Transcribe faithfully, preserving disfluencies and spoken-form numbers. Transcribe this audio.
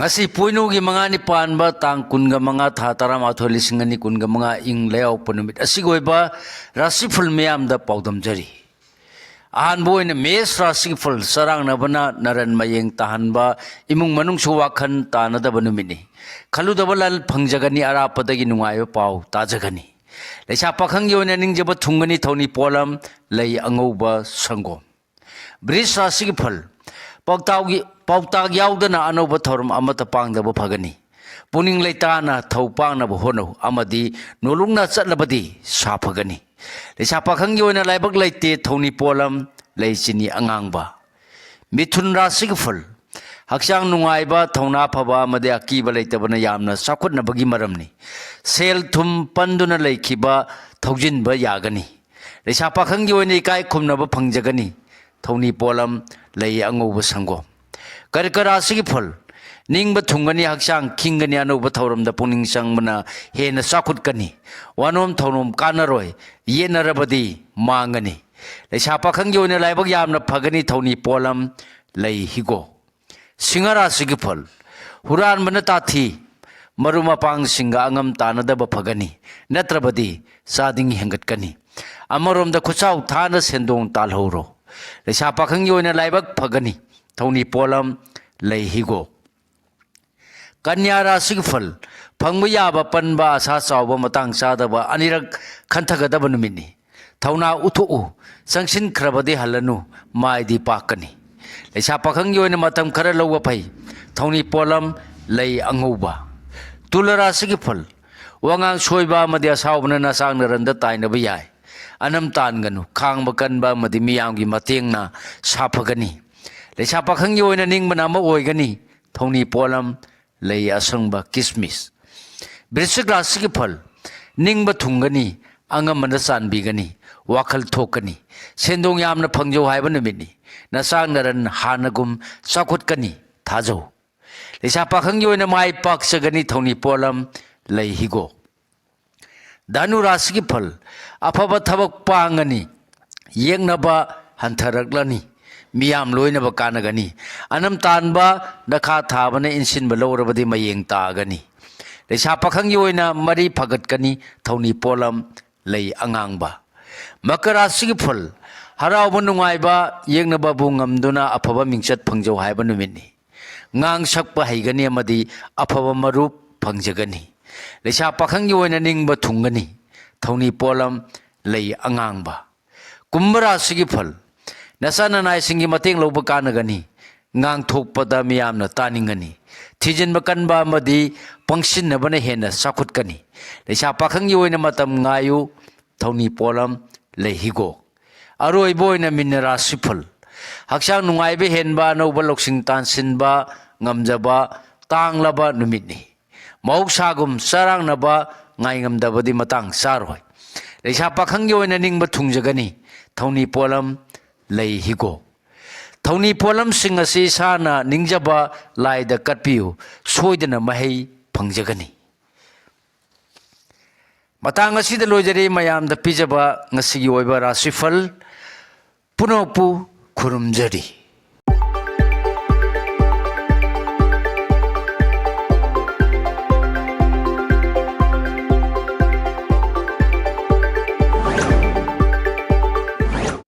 ꯑꯁꯤ ꯄꯣꯏꯅꯨꯒꯤ ꯃꯉꯥꯅꯤ ꯄꯥꯟꯕ ꯇꯥꯡ ꯀꯨꯟꯒ ꯃꯉꯥ, ꯊꯥ ꯇꯔꯥꯃꯥꯊꯣꯏ, ꯂꯤꯁꯤꯡ ꯑꯅꯤ ꯀꯨꯟꯒ ꯃꯉꯥ, ꯏꯪ ꯂꯩꯍꯥꯎꯄ ꯅꯨꯃꯤꯠ ꯑꯁꯤꯒꯤ ꯑꯣꯏꯕ ꯔꯥꯁꯤꯐꯜ ꯃꯤꯌꯥꯝꯗ ꯄꯥꯎꯗꯝꯖꯔꯤ꯫ ꯑꯍꯥꯟꯕ ꯑꯣꯏꯅ ꯃꯦꯁ ꯔꯥꯁꯤꯒꯤ ꯐꯜ, ꯆꯔꯥꯡꯅꯕꯅ ꯅꯔꯟ ꯃꯌꯦꯡ ꯇꯥꯍꯟꯕ, ꯏꯃꯨꯡ ꯃꯅꯨꯡꯁꯨ ꯋꯥꯈꯜ ꯇꯥꯅꯗꯕ ꯅꯨꯃꯤꯠꯅꯤ꯫ ꯈꯜꯂꯨꯗꯕ ꯂꯥꯜ ꯐꯪꯖꯒꯅꯤ, ꯑꯔꯥꯞꯄꯗꯒꯤ ꯅꯨꯡꯉꯥꯏꯕ ꯄꯥꯎ ꯇꯥꯖꯒꯅꯤ꯫ ꯂꯩꯁꯥ ꯄꯥꯈꯪꯒꯤ ꯑꯣꯏꯅ ꯅꯤꯡꯖꯕ ꯊꯨꯡꯒꯅꯤ, ꯊꯧꯅꯤ ꯄꯣꯠꯂꯝ, ꯂꯩ ꯑꯉꯧꯕ, ꯁꯪꯒꯣꯝ꯫ ꯕ꯭ꯔꯤꯖ ꯔꯥꯁꯤꯒꯤ ꯐꯜ, ꯄꯥꯎꯇꯥꯎꯒꯤ-, ꯄꯥꯎꯇꯥꯛ ꯌꯥꯎꯗꯅ ꯑꯅꯧꯕ ꯊꯧꯔꯝ ꯑꯃꯠꯇ ꯄꯥꯡꯗꯕ ꯐꯒꯅꯤ꯫ ꯄꯨꯛꯅꯤꯡ ꯂꯩꯇꯥꯅ ꯊꯧ ꯄꯥꯡꯅꯕ ꯍꯣꯠꯅꯧ ꯑꯃꯗꯤ ꯅꯣꯂꯨꯛꯅ ꯆꯠꯂꯕꯗꯤ ꯁꯥꯐꯒꯅꯤ꯫ ꯂꯩꯁꯥ ꯄꯥꯈꯪꯒꯤ ꯑꯣꯏꯅ ꯂꯥꯏꯕꯛ ꯂꯩꯇꯦ, ꯊꯧꯅꯤ ꯄꯣꯠꯂꯝ, ꯂꯩ ꯆꯤꯅꯤ ꯑꯉꯥꯡꯕ꯫ ꯃꯤꯊꯨꯟ ꯔꯥꯁꯤꯒꯤ ꯐꯜ, ꯍꯛꯆꯥꯡ ꯅꯨꯡꯉꯥꯏꯕ, ꯊꯧꯅꯥ ꯐꯕ ꯑꯃꯗꯤ ꯑꯀꯤꯕ ꯂꯩꯇꯕꯅ ꯌꯥꯝꯅ ꯆꯥꯎꯈꯠꯅꯕꯒꯤ ꯃꯔꯝꯅꯤ꯫ ꯁꯦꯜ ꯊꯨꯝ ꯄꯟꯗꯨꯅ ꯂꯩꯈꯤꯕ ꯊꯧꯖꯤꯟꯕ ꯌꯥꯒꯅꯤ꯫ ꯂꯩꯁꯥ ꯄꯥꯈꯪꯒꯤ ꯑꯣꯏꯅ ꯏꯀꯥꯏ ꯈꯨꯝꯅꯕ ꯐꯪꯖꯒꯅꯤ꯫ ꯊꯧꯅꯤ ꯄꯣꯠꯂꯝ, ꯂꯩ ꯑꯉꯧꯕ, ꯁꯪꯒꯣꯝ꯫ ꯀꯔꯀ ꯔꯥꯁꯤꯒꯤ ꯐꯜ, ꯅꯤꯡꯕ ꯊꯨꯡꯒꯅꯤ, ꯍꯛꯆꯥꯡ ꯈꯤꯡꯒꯅꯤ, ꯑꯅꯧꯕ ꯊꯧꯔꯝꯗ ꯄꯨꯛꯅꯤꯡ ꯆꯪꯕꯅ ꯍꯦꯟꯅ ꯆꯥꯎꯈꯠꯀꯅꯤ꯫ ꯋꯥꯅꯣꯝ ꯊꯧꯅꯣꯝ ꯀꯥꯟꯅꯔꯣꯏ, ꯌꯦꯠꯅꯔꯕꯗꯤ ꯃꯥꯡꯒꯅꯤ꯫ ꯂꯩꯁꯥ ꯄꯥꯈꯪꯒꯤ ꯑꯣꯏꯅ ꯂꯥꯏꯕꯛ ꯌꯥꯝꯅ ꯐꯒꯅꯤ, ꯊꯧꯅꯤ ꯄꯣꯠꯂꯝ, ꯂꯩ ꯍꯤꯒꯣꯛ꯫ ꯁꯤꯡꯍ ꯔꯥꯁꯤꯒꯤ ꯐꯜ, ꯍꯨꯔꯥꯟꯕꯅ ꯇꯥꯊꯤ, ꯃꯔꯨꯞ ꯃꯄꯥꯡꯁꯤꯡꯒ ꯑꯉꯝ ꯇꯥꯟꯅꯗꯕ ꯐꯒꯅꯤ, ꯅꯠꯇ꯭ꯔꯕꯗꯤ ꯆꯥꯗꯤꯡ ꯍꯦꯟꯒꯠꯀꯅꯤ꯫ ꯑꯃꯔꯣꯝꯗ ꯈꯨꯠꯁꯥꯎ ꯊꯥꯅ ꯁꯦꯟꯗꯣꯡ ꯇꯥꯜꯍꯧꯔꯣ꯫ ꯂꯩꯁꯥ ꯄꯥꯈꯪꯒꯤ ꯑꯣꯏꯅ ꯂꯥꯏꯕꯛ ꯐꯒꯅꯤ, ꯊꯧꯅꯤ ꯄꯣꯠꯂꯝ, ꯂꯩ ꯍꯤꯒꯣꯛ꯫ ꯀꯟꯌꯥ ꯔꯥꯁꯤꯒꯤ ꯐꯜ, ꯐꯪꯕ ꯌꯥꯕ ꯄꯟꯕ, ꯑꯁꯥ ꯆꯥꯎꯕ, ꯃꯇꯥꯡ ꯆꯥꯗꯕ ꯑꯅꯤꯔꯛ ꯈꯟꯊꯒꯗꯕ ꯅꯨꯃꯤꯠꯅꯤ꯫ ꯊꯧꯅꯥ ꯎꯠꯊꯣꯛꯎ, ꯆꯪꯁꯤꯟꯈ꯭ꯔꯕꯗꯤ ꯍꯜꯂꯅꯨ, ꯃꯥꯏꯗꯤ ꯄꯥꯛꯀꯅꯤ꯫ ꯂꯩꯁꯥ ꯄꯥꯈꯪꯒꯤ ꯑꯣꯏꯅ ꯃꯇꯝ ꯈꯔ ꯂꯧꯕ ꯐꯩ꯫ ꯊꯧꯅꯤ ꯄꯣꯠꯂꯝ, ꯂꯩ ꯑꯉꯧꯕ꯫ ꯇꯨꯂ ꯔꯥꯁꯤꯒꯤ ꯐꯜ, ꯋꯥꯉꯥꯡ ꯁꯣꯏꯕ ꯑꯃꯗꯤ ꯑꯁꯥꯎꯕꯅ ꯅꯆꯥꯛ ꯅꯔꯟꯗ ꯇꯥꯏꯅꯕ ꯌꯥꯏ꯫ ꯑꯅꯝ ꯇꯥꯟꯒꯅꯨ, ꯈꯥꯡꯕ ꯀꯟꯕ ꯑꯃꯗꯤ ꯃꯤꯌꯥꯝꯒꯤ ꯃꯇꯦꯡꯅ ꯁꯥꯐꯒꯅꯤ꯫ ꯂꯩꯁꯥ ꯄꯥꯈꯪꯒꯤ ꯑꯣꯏꯅ ꯅꯤꯡꯕꯅ ꯑꯃ ꯑꯣꯏꯒꯅꯤ꯫ ꯊꯧꯅꯤ ꯄꯣꯠꯂꯝ, ꯂꯩ ꯑꯁꯪꯕ, ꯀꯤꯁꯃꯤꯁ꯫ ꯕ꯭ꯔꯤꯁꯤꯛ ꯔꯥꯁꯤꯒꯤ ꯐꯜ, ꯅꯤꯡꯕ ꯊꯨꯡꯒꯅꯤ, ꯑꯉꯝꯕꯅ ꯆꯥꯟꯕꯤꯒꯅꯤ, ꯋꯥꯈꯜ ꯊꯣꯛꯀꯅꯤ꯫ ꯁꯦꯟꯗꯣꯡ ꯌꯥꯝꯅ ꯐꯪꯖꯧ ꯍꯥꯏꯕ ꯅꯨꯃꯤꯠꯅꯤ꯫ ꯅꯆꯥꯛ ꯅꯔꯟ ꯍꯥꯟꯅꯒꯨꯝ ꯆꯥꯎꯈꯠꯀꯅꯤ, ꯊꯥꯖꯧ꯫ ꯂꯩꯁꯥ ꯄꯥꯈꯪꯒꯤ ꯑꯣꯏꯅ ꯃꯥꯏ ꯄꯥꯛꯆꯒꯅꯤ, ꯊꯧꯅꯤ ꯄꯣꯠꯂꯝ, ꯂꯩ ꯍꯤꯒꯣꯛ꯫ ꯙꯅꯨ ꯔꯥꯁꯤꯒꯤ ꯐꯜ, ꯑꯐꯕ ꯊꯕꯛ ꯄꯥꯡꯒꯅꯤ, ꯌꯦꯛꯅꯕ ꯍꯟꯊꯔꯛꯂꯅꯤ꯫ ꯃꯤꯌꯥꯝ ꯂꯣꯏꯅꯕ ꯀꯥꯟꯅꯒꯅꯤ꯫ ꯑꯅꯝ ꯇꯥꯟꯕ ꯗꯈꯥ ꯊꯥꯕꯅ ꯏꯟꯁꯤꯟꯕ ꯂꯧꯔꯕꯗꯤ ꯃꯌꯦꯡ ꯇꯥꯒꯅꯤ꯫ ꯂꯩꯁꯥ ꯄꯥꯈꯪꯒꯤ ꯑꯣꯏꯅ ꯃꯔꯤ ꯐꯒꯠꯀꯅꯤ꯫ ꯊꯧꯅꯤ ꯄꯣꯠꯂꯝ ꯂꯩ ꯑꯉꯥꯡꯕ꯫ ꯃꯀꯔ ꯔꯥꯁꯤꯒꯤ ꯐꯜ, ꯍꯔꯥꯎꯕ ꯅꯨꯡꯉꯥꯏꯕ ꯌꯦꯛꯅꯕꯕꯨ ꯉꯝꯗꯨꯅ ꯑꯐꯕ ꯃꯤꯡꯆꯠ ꯐꯪꯖꯧ ꯍꯥꯏꯕ ꯅꯨꯃꯤꯠꯅꯤ꯫ ꯉꯥꯡ ꯁꯛꯄ ꯍꯩꯒꯅꯤ ꯑꯃꯗꯤ ꯑꯐꯕ ꯃꯔꯨꯞ ꯐꯪꯖꯒꯅꯤ꯫ ꯂꯩꯁꯥ ꯄꯥꯈꯪꯒꯤ ꯑꯣꯏꯅ ꯅꯤꯡꯕ ꯊꯨꯡꯒꯅꯤ꯫ ꯊꯧꯅꯤ ꯄꯣꯠꯂꯝ ꯂꯩ ꯑꯉꯥꯡꯕ꯫ ꯀꯨꯝꯚ ꯔꯥꯁꯤꯒꯤ ꯐꯜ, ꯅꯆꯥ ꯅꯅꯥꯏꯁꯤꯡꯒꯤ ꯃꯇꯦꯡ ꯂꯧꯕ ꯀꯥꯟꯅꯒꯅꯤ꯫ ꯉꯥꯡꯊꯣꯛꯄꯗ ꯃꯤꯌꯥꯝꯅ ꯇꯥꯅꯤꯡꯒꯅꯤ꯫ ꯊꯤꯖꯤꯟꯕ ꯀꯟꯕ ꯑꯃꯗꯤ ꯄꯪꯁꯤꯟꯅꯕꯅ ꯍꯦꯟꯅ ꯆꯥꯎꯈꯠꯀꯅꯤ꯫ ꯂꯩꯁꯥ ꯄꯥꯈꯪꯒꯤ ꯑꯣꯏꯅ ꯃꯇꯝ ꯉꯥꯏꯌꯨ꯫ ꯊꯧꯅꯤ ꯄꯣꯠꯂꯝ ꯂꯩ ꯍꯤꯒꯣꯛ꯫ ꯑꯔꯣꯏꯕ ꯑꯣꯏꯅ ꯃꯤꯟꯅ ꯔꯥꯁꯤꯐꯜ, ꯍꯛꯆꯥꯡ ꯅꯨꯡꯉꯥꯏꯕ ꯍꯦꯟꯕ, ꯑꯅꯧꯕ ꯂꯧꯁꯤꯡ ꯇꯥꯟꯁꯤꯟꯕ ꯉꯝꯖꯕ ꯇꯥꯡꯂꯕ ꯅꯨꯃꯤꯠꯅꯤ꯫ ꯃꯍꯧꯁꯥꯒꯨꯝ ꯆꯔꯥꯡꯅꯕ ꯉꯥꯏꯉꯝꯗꯕꯗꯤ ꯃꯇꯥꯡ ꯆꯥꯔꯣꯏ꯫ ꯂꯩꯁꯥ ꯄꯥꯈꯪꯒꯤ ꯑꯣꯏꯅ ꯅꯤꯡꯕ ꯊꯨꯡꯖꯒꯅꯤ꯫ ꯊꯧꯅꯤ ꯄꯣꯠꯂꯝ ꯂꯩ ꯍꯤꯒꯣꯛ꯫ ꯊꯧꯅꯤ ꯄꯣꯠꯂꯝꯁꯤꯡ ꯑꯁꯤ ꯏꯁꯥꯅ ꯅꯤꯡꯖꯕ ꯂꯥꯏꯗ ꯀꯠꯄꯤꯌꯨ, ꯁꯣꯏꯗꯅ ꯃꯍꯩ ꯐꯪꯖꯒꯅꯤ꯫ ꯃꯇꯥꯡ ꯑꯁꯤꯗ ꯂꯣꯏꯖꯔꯦ ꯃꯌꯥꯝꯗ ꯄꯤꯖꯕ ꯉꯁꯤꯒꯤ ꯑꯣꯏꯕ ꯔꯥꯁꯤꯐꯜ ꯄꯨꯝꯅꯃꯛꯄꯨ ꯈꯨꯔꯨꯝꯖꯔꯤ꯫